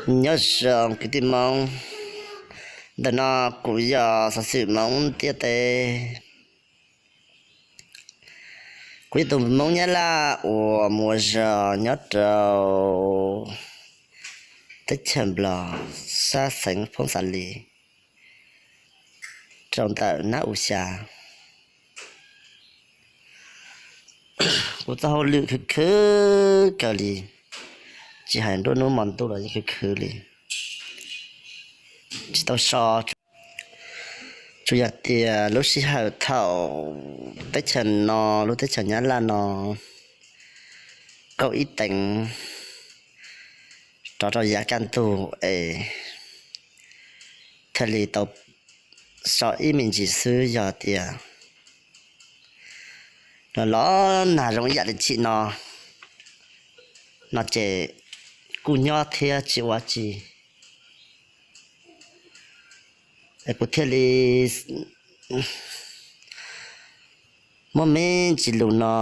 Nyob zoo kwv tij Hmoob, ntawm no kuv yog xov xwm Hmoob ntiaj teb. Kuv yog tus Hmoob Nyab Laj uas mus ua zog nyob rau teb chaws Nplog, sab xeev Phoob Xas Lis, rau ntawm Nab U Xya. Kuv txoj hauj lwm khwv khwv kawg li, tsis hais nruab hnub hmo ntuj los yeej khwv khwv li, tsis tau so. Tsuas yog tias lub sij hawm thaum teb chaws no, lub teb chaws Nyab Laj no qaug ib teev rov rau yav kaj ntug es thiaj li tau so ib me ntsis xwb. Yog tias los los nag zoo ib yam li chim no, no ces kuj nyob thiab tsis ua tsi. Es kuv thiaj li muab me ntsis lus no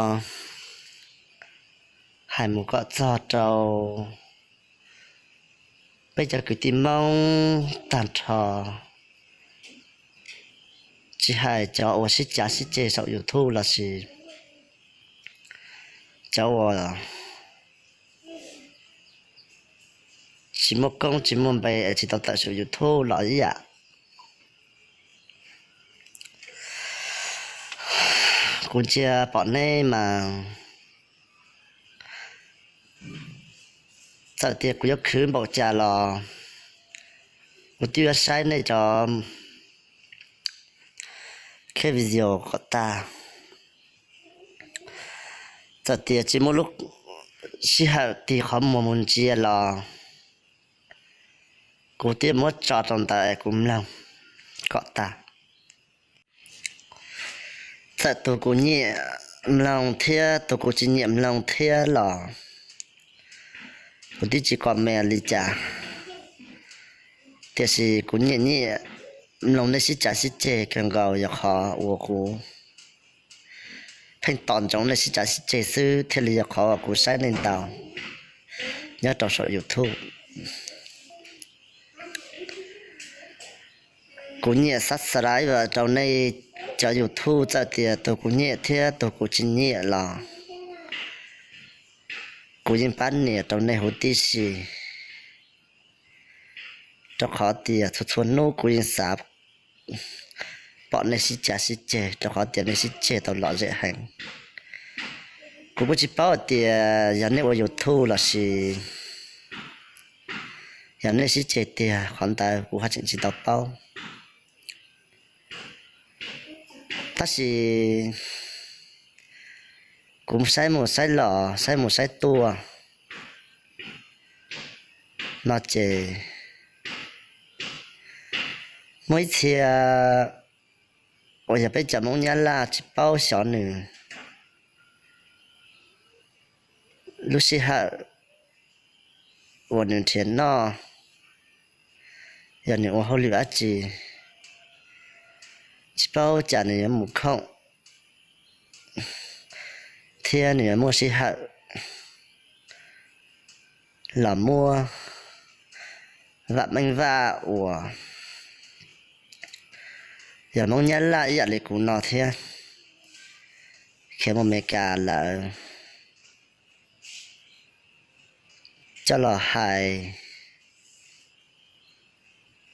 hais mus kom txog rau peb cov kwv tij Hmoob tag nrho, tsis hais cov uas sib cav sib ceg saum YouTube lossis cov uas tsis muaj koob tsis muaj npe es tsis tau tawm saum YouTube los ib yam. Kuv ntsia pom nej mas txawm tias kuv yuav khwv npaum cas los kuv twb yuav saib nej cov clip video kom tag. Txawm tias tsis muaj lub sij hawm tig qhov muag mus ntsia los kuv twb muab tso rau ntawd es kuv mloog kom tag. Txawm tus kuv nyiam mloog thiab tus kuv tsis nyiam mloog thiab los kuv twb tsis comment li cas, tiam sis kuv nyiam nyiam mloog nej sib cav sib ceg kawg nkaus, yog qhov uas kuv pheej tos ntsoov nej sib cav sib ceg xwb thiaj li yog qhov uas kuv saib nej ntau nyob rau saum YouTube. Kuv nyiam subscribe rau nej cov YouTube, txawm tias tus kuv nyiam thiab tus kuv tsis nyiam los kuv yeej pab nias rau nej huv tib si, rau qhov tias txhua txhua hnub kuv yeej xav pom nej sib cav sib ceg, rau qhov tias nej sib ceg tau lom zem heev. Kuv kuj tsis paub hais tias yog nej ua YouTube lossis yog nej sib ceg tiag, qhov ntawd kuv haj tseem tsis tau paub. Tab sis kuv saib mus saib los, saib mus saib tuaj no ces muaj ib txhia uas yog peb cov Hmoob Nyab Laj tsis paub xyov nws lub sij hawm uas nws nrhiav noj, yog nws ua hauj lwm dab tsi, tsis paub cas nws yuav mus khoom thiab nws yuav muaj sij hawm los muab Vam Meej Vaj uas yog Hmoob Nyab Laj ib yam li kuv no thiab khiav mus Amelikas lawm coj los hais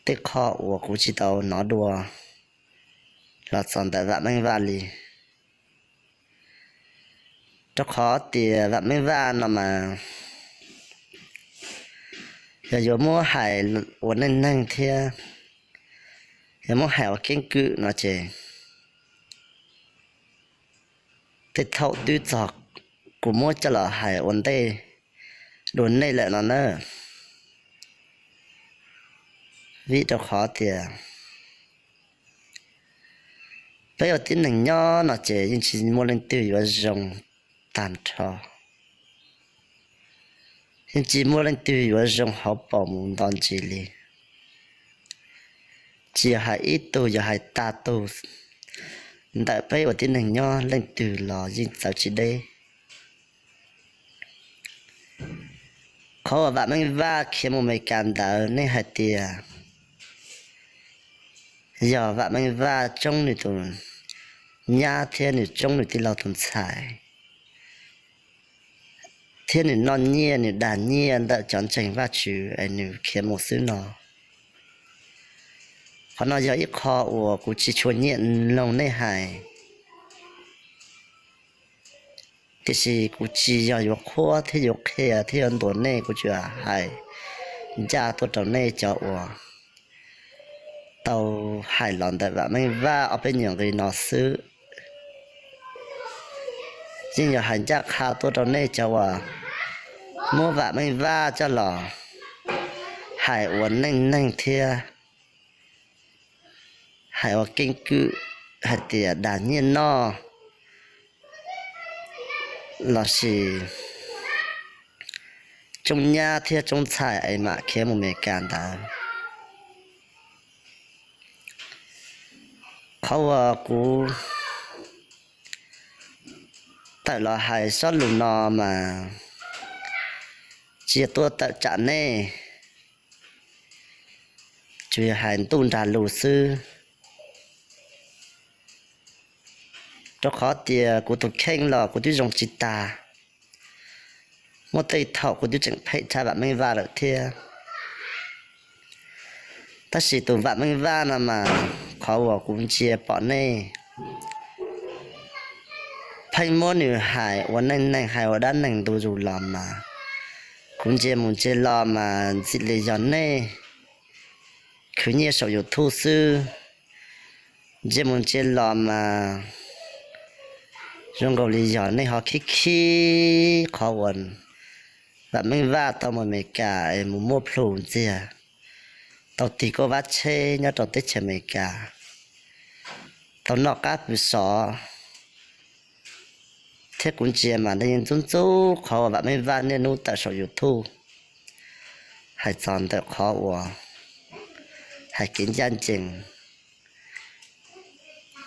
tej qho uas kuv tsis tau hnov dua los txog ntawm Vam Meej Vaj li. Rau qhov tias Vam Meej Vaj no mas yog yuav muab hais ua neej neeg thiab yog muab hais ua keeb kwm no ces tej thaum twb txog kuv muab coj los hais ua ntej dua nej lawm no na. Vim rau qhov tias peb ua tib neeg nyob no ces yeej tsis muaj leej twg yuav zoo tag nrho, yeej tsis muaj leej twg yuav zoo hauv paus mus nto ntsis li. Tsis yog hais ib tug, yog hais tag tug ntawm peb ua tib neeg nyob leej twg los yeej txawv tsis deb. Qhov uas Vam Meej Vaj khiav mus Amelikas ntawd nej hais tias yog Vam Meej Vaj tsoob nws tus nyab thiab nws tsoob nws tij laug tus ntxhais, thiab nws noj nyiaj nws dag nyiaj ntawm cov ntseeg Vajtswv es nws khiav mus xwb no. Qhov no yog ib qho uas kuv tsis tshua nyiam mloog nej hais, tiam sis kuv tsis yog yuav qhuab thiab yuav qhia thiab yuav ntuas nej, kuv tsuas hais ncaj tuaj rau nej cov uas tau hais los ntawm Vam Meej Vaj ob peb nyuag nqe no xwb. Yeej yog hais ncaj qha tuaj rau nej cov uas muab Vam Meej Vaj coj los hais ua neej neeg thiab hais ua keeb kwm hais tias dag nyiaj noj lossis tsoob nyab thiab tsoob ntxhais es mam khiav mus Amelikas ntawd. Qhov uas kuv tawm los hais sob lus no mas tsis yog tuaj tawm tsam nej, tsuas yog hais ntuj nrag lus xwb. Rau qhov tias kuv tus kheej los kuv twb zoo tsis tag, muaj tej thaum kuv twb tseem phem tshaj Vam Meej Vaj lawm thiab. Tab sis tus Vam Meej Vaj no mas qhov uas kuv ntsia pom nej pheej muab nws hais ua neej neeg hais ua dab neeg ntu zus los mas kuv ntsia mus ntsia los mas ntxim li yog nej khwv nyiaj saum YouTube xwb. Ntsia mus ntsia los mas zoo nkaus li yog nej ho khib khib qhov uas Vam Meej Vaj tau mus Amelikas es mus muaj plhus ntxiag, tau tig kauj vab tsheb nyob rau teb chaws Amelikas, tau noj qab pw sov, thiab kuv ntsia mas nej yeej ntxub ntxub qhov uas Vam Meej Vaj niaj hnub tawm saum YouTube hais txog ntawm qhov uas hais kev ncaj ncees.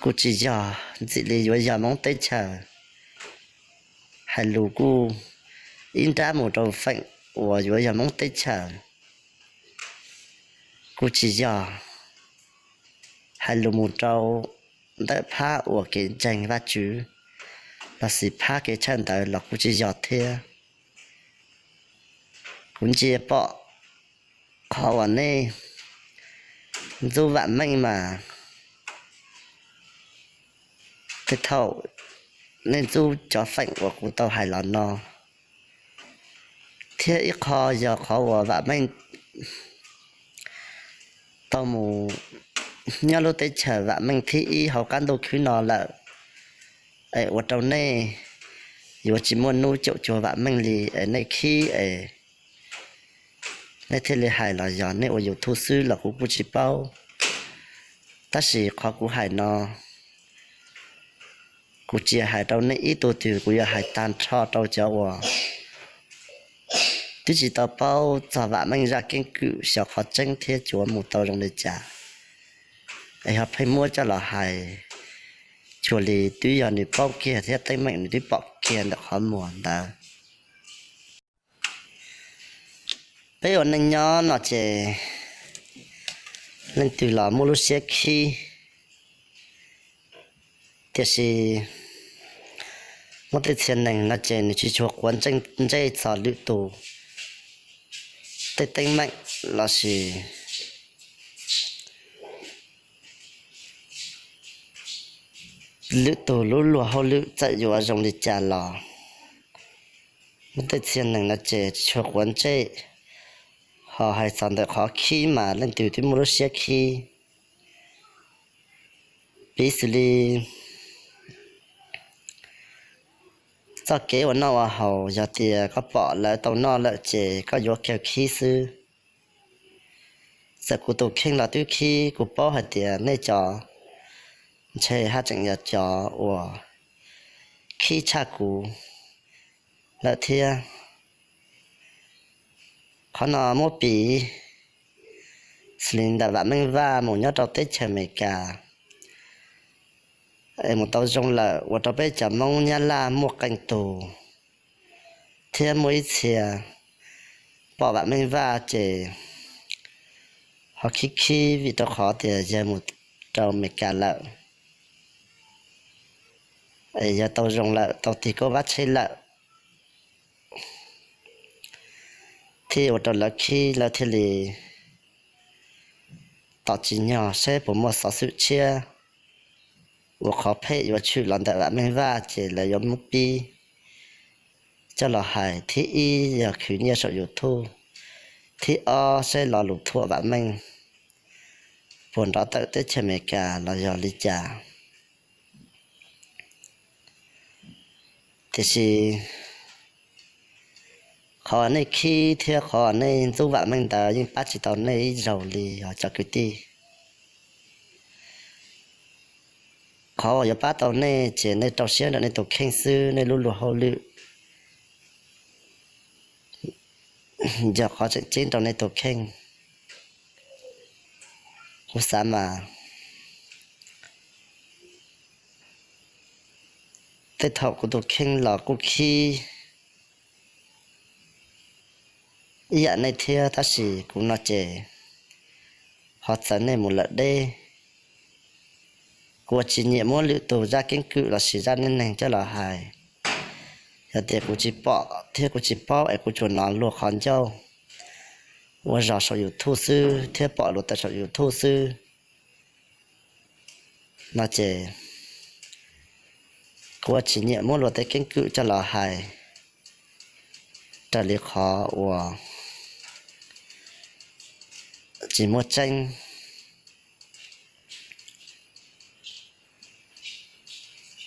Kuj tsis yog ntxim li yuav yog Hmoob teb chaws, hais lus kuj ib nrab mus rau feem uas yuav yog Hmoob teb chaws. Kuj tsis yog hais lus mus rau ntawm phab uas kev ntseeg Vajtswv lossis phab kev tshaj ntawd los kuj tsis yog thiab. Kuv ntsia pom qhov uas nej ntxub Vam Meej mas tej thaum nej ntxub cov feem uas kuv tau hais los no, thiab ib qho yog qhov uas Vam Meej tau mus nyob lub teb chaws Vam Meej thib ib hauv qab ntuj khwb no lawm, es ua rau nej yuav tsis muaj hnub caum cuag Vam Meej li es nej khib es nej thiaj li hais los yog nej ua YouTube xwb los kuv kuj tsis paub. Tab sis qhov kuv hais no, kuv tsis hais rau nej ib tug twg, kuv yuav hais tag nrho rau cov uas twb tsis tau paub txog Vam Meej zaj keeb kwm xyov qhov tseeb thiab cuav mus tau zoo li cas, es ho pheej muab coj los hais cuag li twb yog nws paub kiag thiab teeb meem nws twb pom kiag ntawm qhov muag ntawd. Peb ua neej nyob no ces leej twg los muaj lub siab khib, tiam sis muaj tej txhia neeg no ces nws tsis tshua quav ntsej txog lwm tus tej teeb meem lossis lwm tus lub luag hauj lwm txawm yuav zoo li cas los muaj tej txhia neeg no ces tsis tshua quav ntsej, ho hais txog ntawm qhov khib mas leej twg twb muaj lub siab khib. Piv xws li txoj kev ua noj ua haus, yog tias koj pom lawv tau noj lawm ces koj yuav kawg khib xwb. Txawm kuv tus kheej los twb khib, kuv paub hais tias nej cov ntshe haj tseem yog cov uas khib tshaj kuv lawm thiab. Qhov no muab piv xws li ntawm Vam Meej Vaj mus nyob rau teb chaws Amelikas es mus tau zoo lawm ua rau peb cov Hmoob Nyab Laj muaj qee tus thiab muaj ib txhia pom Vam Meej Vaj ces ho khib khib vim rau qhov tias yawg mus rau Amelikas lawm, es yawg tau zoo lawm, tau tig koj vab tsheb lawm, thiaj ua rau lawv khib, lawv thiaj li tom tsis nyog seb puas muaj xov xwm tshiab uas qhov phem yuav tshwm los ntawm Vam Meej Vaj ces lawv yuav muab pib coj los hais. Thib ib yog khwv nyiaj saum YouTube, thib ob seb lo lus thuam Vam Meej puas nrov tawm teb chaws Amelikas los yog li cas. Tiam sis qhov nej khib thiab qhov nej ntxub Vam Meej ntawd yeej pab tsis tau nej ib zaug li os cov kwv tij. Qhov uas yuav pab tau nej ces nej rau siab ntawm nej tus kheej xwb, nej lub luag hauj lwm yog qhov tseem ceeb rau nej tus kheej. Kuv xav mas tej thaum kuv tus kheej los kuj khib ib yam nej thiab, tab sis kuv no ces ho txawv nej mus lawm deb. Kuv ua tsis nyiam muab lwm tus zaj keeb kwm lossis zaj neej neeg coj los hais. Yog tias kuv tsis pom thiab kuv tsis paub es kuv tsuas hnov luag qhov ncauj ua zog saum YouTube xwb thiab pom luag tawm saum YouTube xwb no ces kuv ua tsis nyiam muab luag tej keeb kwm coj los hais raws li qhov uas tsis muaj tseeb.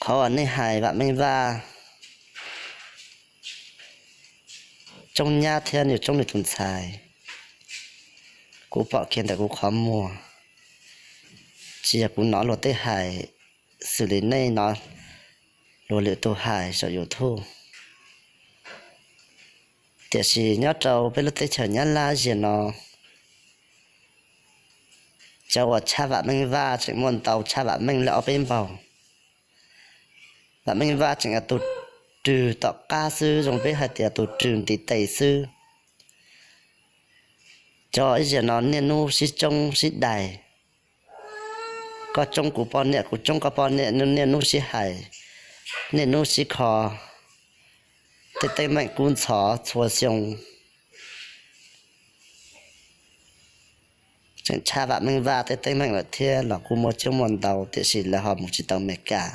Qhov uas nej hais Vam Meej Vaj, Tsoob Nyab thiab nws Tsoob nws tus ntxhais, kuv pom kiag ntawm kuv qhov muag, tsis yog kuv hnov luag tej hais xws li nej hnov luag lwm tus hais saum YouTube. Tiam sis nyob rau peb lub teb chaws Nyab Laj ziag no, cov uas tshaj Vam Meej Vaj tseem muaj ntau tshaj Vam Meej li ob peb npaug. Vam Meej Vaj tseem yog tus rwg tom qab xwb, zoo peb hais tias tus rwg ntiv tes xwb. Cov ib zaug no niaj hnub sib tsoob sib dais, koj tsoob kuv poj niam, kuv tsoob koj poj niam, niaj hnub sib hais, niaj hnub sib kho, tej teeb meem kub ntxhov txhua xyoo. Tseem tshaj Vam Meej Vaj tej teeb meem lawm thiab los kuj muaj coob muaj ntau, tiam sis lawv ho mus tsis tau Amelikas,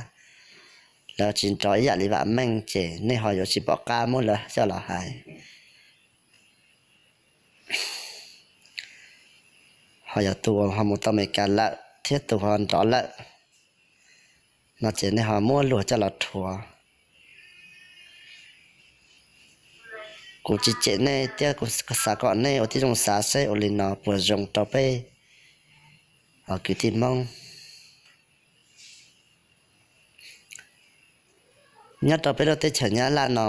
lawv tsis nrov ib yam li Vam Meej ces nej ho yuav tsis pom qab muab lawv coj los hais. Ho yog tus ho mus tau Amelikas lawm thiab tus ho nrov lawm no ces nej ho muab luag coj los rhuav. Kuv tsis cem nej thiab kuv xav kom nej ua tib zoo xav seb ua li no puas zoo rau peb kwv tij Hmoob nyob rau peb lub teb chaws Nyab Laj no.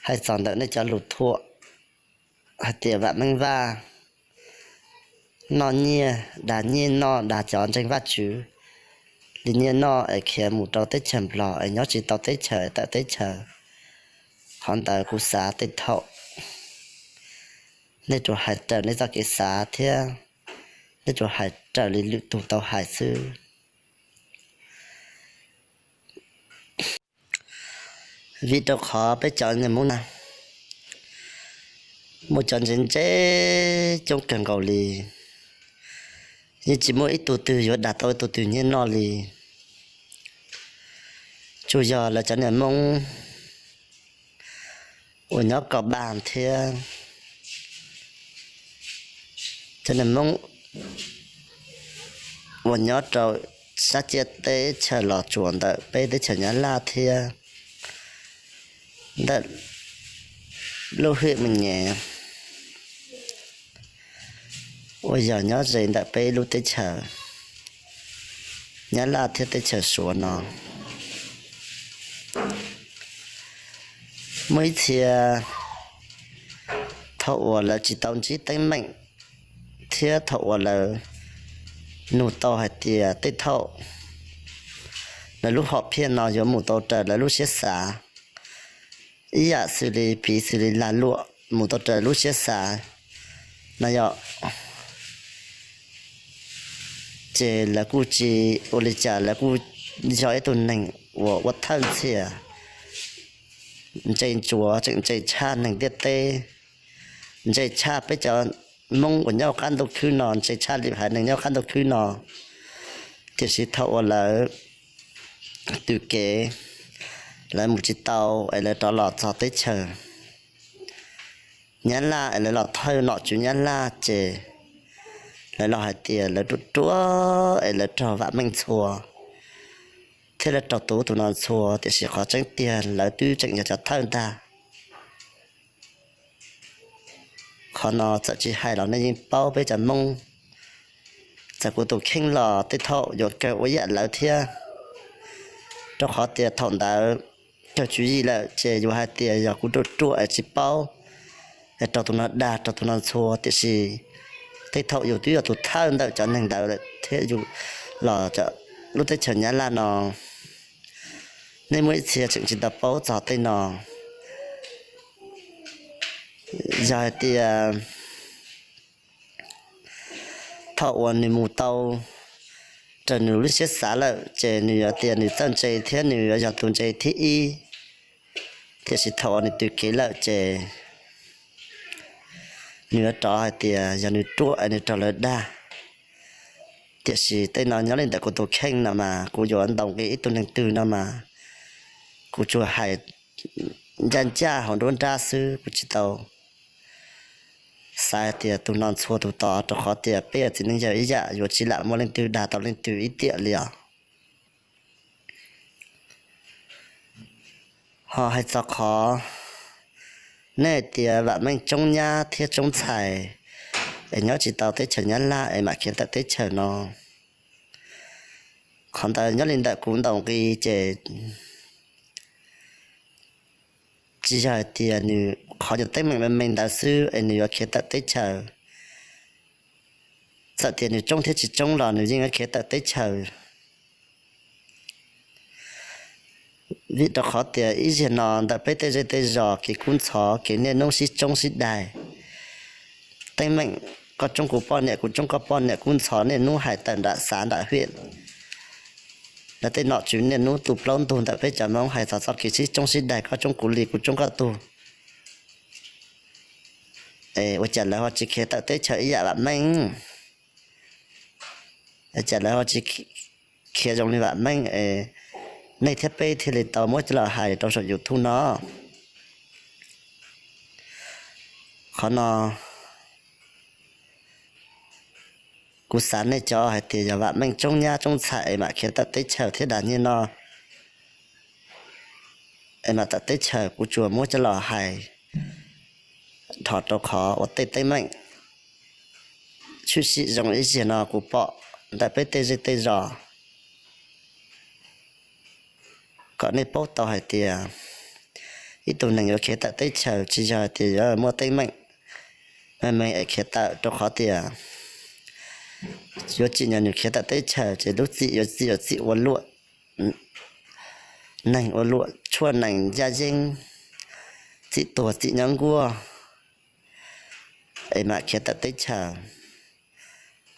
Hais txog ntawm nej cov lus thuam hais tias Vam Meej Vaj noj nyiaj, dag nyiaj noj, dag cov ntseeg Vajtswv li nyiaj noj es khiav mus rau teb chaws Nplog es nyob tsis tau teb chaws tawm teb chaws, qhov ntawd kuv xav tej thaum nej tsuas hais raws nej txoj kev xav thiab nej tsuas hais raws li lwm tus tau hais xwb. Vim rau qhov peb cov neeg Hmoob na muaj cov ntse ntse coob kawg nkaus li, yeej tsis muaj ib tug twg yuav dag tau ib tug twg nyiaj noj li. Tsuas yog lawv cov niag Hmoob uas nyob kom baj thiab cov niag Hmoob uas nyob rau sab ciam teb chaws Los Tsuas ntawm peb teb chaws Nyab Laj thiab ntawm lub hwm Me Nyem uas yog nyob ze ntawm peb lub teb chaws Nyab Laj thiab teb chaws Suav no. Muaj ib txhia thaum uas lawv tsis tau ntsib teeb meem thiab thaum uas lawv nug tau hais tias tej thaum lawv lub hom phiaj no yuav mus tau raws lawv lub siab xav, ib yam xws li piv xws li lag luam mus tau raws lub siab xav no yom. Ces lawv kuj tsis ua li cas, lawv kuj yog ib tug neeg uas ua thawj ntxhias, ntse ntsuav, tseem ntse tshaj neeg ntiaj teb, ntse tshaj peb cov Hmoob uas nyob qab ntuj khwb no, ntse tshaj li haiv neeg nyob qab ntuj khwb no. Tiam sis thaum uas lawv tws kev, lawv mus tsis tau es lawv rov los txog teb chaws Nyab Laj es lawv los thawj nom tswv Nyab Laj ces lawv los hais tias lawv ruam ruam es lawv raug Vam Meej ntxhua thiab lawv raug tus ub tus no ntxhua, tiam sis qhov tseeb tiag lawv twb tseem yog cov thawj ntag. Qhov no txawm tsis hais los nej yeej paub, peb cov Hmoob txawm kuv tus kheej los tej thaum yuav kawg ua ib yam lawv thiab, rau qhov tias thaum ntawd kawg tswv yim lawm ces yus hais tias yog kuv ruam ruam es tsis paub es raug tus no dag raug tus no ntxhua, tiam sis tej thaum yus twb yog tus thawj ntawm cov neeg ntawd lawm thiab yus los lub teb chaws Nyab Laj no, nej muaj ib txhia tseem tsis tau paub txog tej no. Yog hais tias thaum uas nws mus tau raws nws lub siab xav lawm ces nws yuav tias nws txawj ntse thiab nws yuav yog tus ntse thib ib, tiam sis thaum uas nws tws kev lawm ces nws yuav rov hais tias yog nws ruam es nws raug lawv dag. Tiam sis tej no nyob li ntawm kuv tus kheej no mas kuv yuav ntaus nqi ib tug neeg twg no mas kuv tsuas hais ncaj ncaj hauv nruab nrab xwb, kuv tsis tau xav hais tias tus no ntxhua tus tod, rau qhov tias peb yog txiv neej yawg ib yam yuav tsis lam muaj leej twg dag tau leej twg ib tiam li os. Ho hais txog qhov nej hais tias Vam Meej tsoob nyab thiab tsoob ntxhais es nyob tsis tau teb chaws Nyab Laj es mam khiav tawm teb chaws no, qhov ntawd nyob li ntawm kuv ntaus nqi ces tsis yog hais tias nws qhov nyuag teeb meem me me ntawd xwb es nws yuav khiav tawm teb chaws. Txawm tias nws tsoob thiab tsis tsoob los nws yeej yuav khiav tawm teb chaws. Vim rau qhov tias ib zaug no ntawm peb tej zej tej zos kev kub ntxhov, kev niaj hnub sib tsoob sib daig, teeb meem koj tsoob kuv poj niam, kuv tsoob koj poj niam, kub ntxhov niaj hnub hais tawm nram xav nram hwm. Lawv tej nom tswv niaj hnub tu plaub ntug ntawm peb cov Hmoob hais txog txoj kev sib tsoob sib daig, koj tsoob kuv li kuv tsoob koj tug. Es ua cas lawv ho tsis khiav tawm teb chaws ib yam Vam Meej? Ua cas lawv ho tsis khiav zoo li Vam Meej es nej thiab peb thiaj li tau muab coj los hais rau saum YouTube no? Qhov no kuv xav nej cov hais tias yog Vam Meej tsoob nyab tsoob ntxhais es mam khiav tawm teb chaws thiab dag nyiaj no es mam tawm teb chaws, kuv tsuas muab coj los hais dhos rau qhov uas tej teeb meem tshwm sim zoo ib zaug no kuv pom ntawm peb tej zej tej zos, kom nej paub tau hais tias ib tug neeg yuav khiav tawm teb chaws tsis yog hais tias yuav muaj teeb meem me me es khiav tawm, rau qhov tias yuav tsim nyog nws khiav tawm teb chaws ces lub txim yuav txim, yuav txim ua luam neeg, ua luam tshuaj nees ncaj yeeb, txim tuag txim nyob nkuaj es mam khiav tawm teb chaws.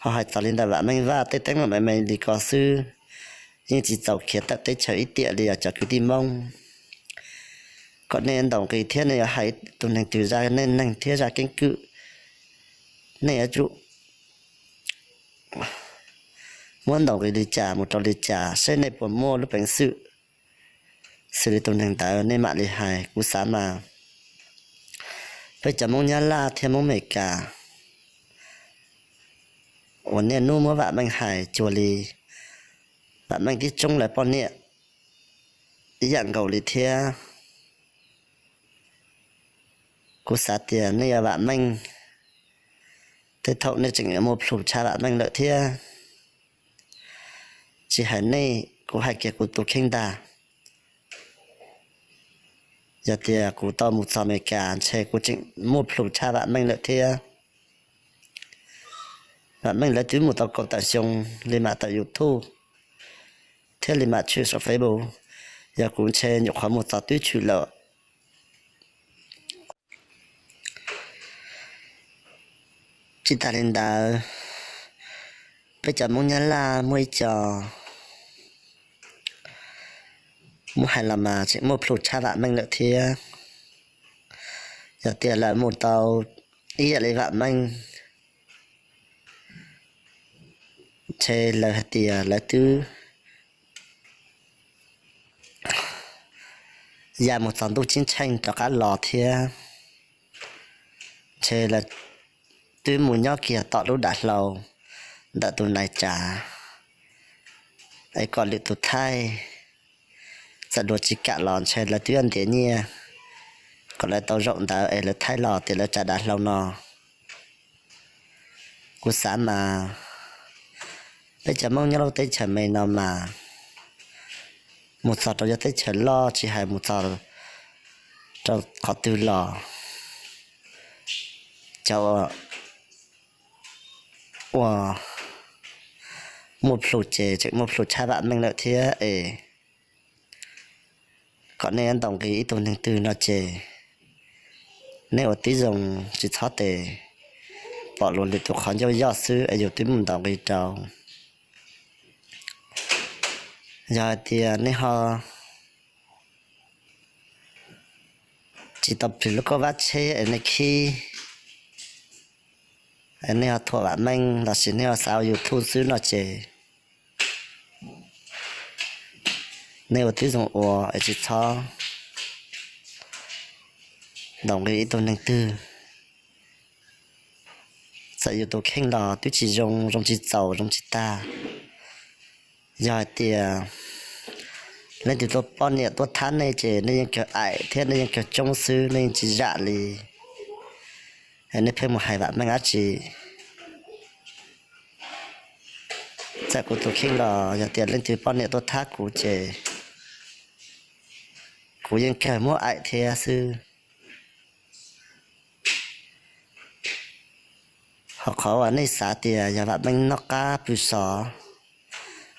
Ho hais txog li ntawm Vam Meej Vaj tej teeb meem me me li ko xwb, yeej tsis txaus khiav tawm teb chaws ib tiam li os cov kwv tij Hmoob. Kom nej ntaus nqi thiab nej yuav hais tus neeg twg zaj neej neeg thiab zaj keeb kwm, nej yuav tsum muab ntaus nqi li cas mus rau li cas seb nej puas muaj lub peev xwm xws li tus neeg ntawd nej mam li hais. Kuv xav mas peb cov Hmoob Nyab Laj thiab Hmoob Amelikas uas niaj hnub muab Vam Meej hais cuag li Vam Meej twb tsoob lawv poj niam ib yam nkaus li thiab. Kuv xav tias nej yog Vam Meej, tej thaum nej tseem yuav muaj plhus tshaj Vam Meej lawm thiab. Tsis hais nej, kuv hais kiag kuv tus kheej ntag. Yog tias kuv tau mus txog Amelikas ntshe kuv tseem muaj plhus tshaj Vam Meej lawm thiab. Vam Meej lawv twb mus tau kaum tawm xyoo li mam tawm YouTube thiab li mam tshwm saum Facebook. Yog kuv ntshe nyuam qhuav mus txog twb tshwm lawm. Tsis tas li ntawd, peb cov Hmoob Nyab Laj muaj ib co muab hais los mas tseem muaj plhus tshaj Vam Meej lawm thiab. Yog tias lawv mus tau ib yam li Vam Meej, ntshe lawv hais tias lawv twb ya mus txog ntuj ceeb tsheej rov qab los thiab. Ntshe lawv twb mus nyob kiag tom lub dav hlau ntawm tus nais tsav, es kom lwm tus thaij. Txawm luag tsis kam los ntshe lawv twb yuav ntiav nyiaj kom lawv tau zaum ntawd es lawv thaij los tias lawv tsav dav hlau no. Kuv xav mas peb cov Hmoob nyob lub teb chaws me no mas mus txog rau yog teb chaws loj tsis hais mus txog rau qhov twg los, cov uas muaj plhus ces tseem muaj plhus tshaj Vam Meej lawm thiab es kom nej ntaus nqi ib tug neeg twg no ces nej ua tib zoo tsis txhob tes pom luag lwm tus qhov ncauj yoj xwb es yus twb mus ntaus nqi rau. Yog hais tias nej ho tsis tau plhis lub kauj vab tsheb es nej khib, es nej ho thuam Vam Meej lossis nej ho xav ua YouTube xwb no ces nej ua tib zoo ua es tsis txhob ntaus nqi ib tug neeg twg. Txawm yus tus kheej los twb tsis zoo, zoo tsis txaus, zoo tsis tag. Yog hais tias leej twg tuaj poj niam tuaj thab nej ces nej yeej kawg aim thiab nej yeej kawg coob xwb, nej yeej tsis zam li. Es nej pheej mus hais Vam Meej dab tsi? Txawm kuv tus kheej los yog tias leej twg poj niam tuaj thab kuv ces kuv yeej kawg muab aim thiab xwb. Ho qhov uas nej xav tias yog Vam Meej noj qab pw sov,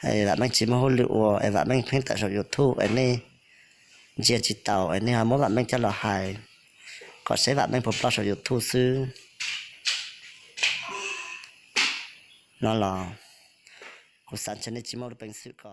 es Vam Meej tsis muaj hauj lwm ua es Vam Meej pheej tawm saum YouTube es nej ntsia tsis taus es nej ho muab Vam Meej coj los hais kom seb Vam Meej puas ploj saum YouTube xwb no los kuv xav ntshe nej tsis muaj lub peev xwm ko.